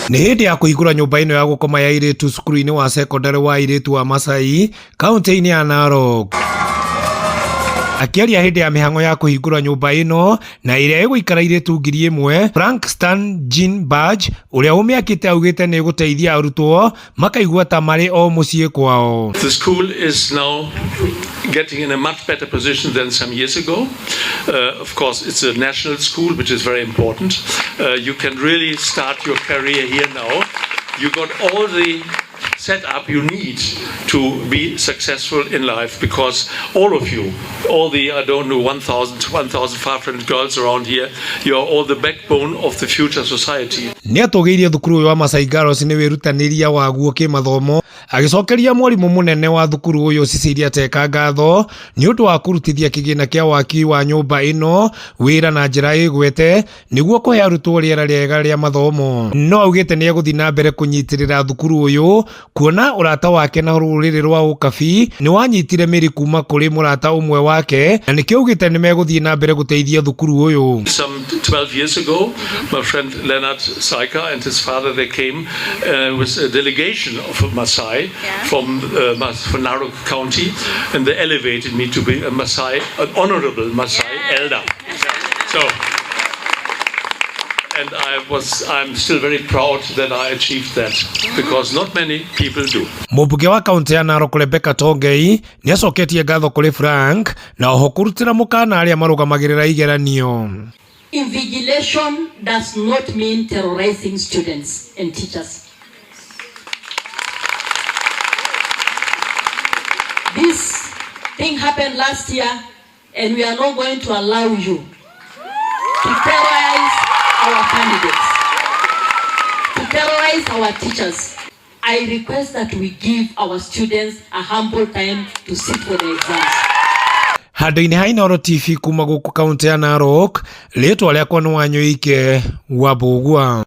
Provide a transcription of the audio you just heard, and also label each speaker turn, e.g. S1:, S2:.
S1: Nĩ hĩndĩ ya kũhingũra nyũmba ĩno ya gũkoma ya airĩtu cukuru-inĩ wa cekondarĩ wa airĩtu wa Masai kaunti-inĩ ya Narok. Akĩaria hĩndĩ ya mĩhang'o ya kũhingũra nyũmba ĩno na ĩrĩa ĩgũikara airĩtu 1000, Frank Stan Jean Barge ũrĩa ũmĩakĩte augĩte nĩ ĩgũteithia arutwo makaigua ta marĩ o mũciĩ kwao.
S2: The school is now getting in a much better position than some years ago. Of course, it's a national school, which is very important. You can really start your career here now. You got all the setup you need to be successful in life, because all of you, all the, I don't know, 1,000, 1,500 girls around here, you are all the backbone of the future society.
S1: Nĩ atũgĩirie thukuru ũyũ wa Masai Girls nĩ wĩrutanĩria waguo kĩmathomo, agĩcokeria mwarimũ mũnene wa thukuru ũyũ Cecilia Teka ngatho nĩ ũndũ wa kũrutithia kĩgĩna kĩa waki wa nyũmba ĩno wĩra na njĩra ĩgwete nĩguo kũhe arutwo rĩera rĩega rĩa mathomo. No augĩte nĩ egũthiĩ na mbere kũnyitĩrĩra thukuru ũyũ kuona ũrata wake na rũrĩrĩ rwa Ũkabi nĩ wanyitire mĩri kuma kũrĩ mũrata ũmwe wake, na nĩkĩo augĩte nĩ megũthiĩ na mbere gũteithia thukuru ũyũ.
S2: Some 12 years ago, my friend Leonard Saika and his father, they came with a delegation of Maasai from Narok County, and they elevated me to be a Maasai, an honorable Maasai elder. So, and I'm still very proud that I achieved that, because not many people do.
S1: Mũmbunge wa kaunti ya Narok Rebecca Tongei nĩ acoketie ngatho kũrĩ Frank na oho kũrutĩra mũkana arĩa marũgamagĩrĩra igeranio.
S3: Invigilation does not mean terrorizing students and teachers. This thing happened last year, and we are not going to allow you to terrorize our candidates, to terrorize our teachers. I request that we give our students a humble time to sit for the exams.
S1: Handũ-inĩ ha Inooro TV kuma gũkũ kaunti ya Narok, rĩtwa rĩakwa nĩ Wanyũike wa Mbũgua.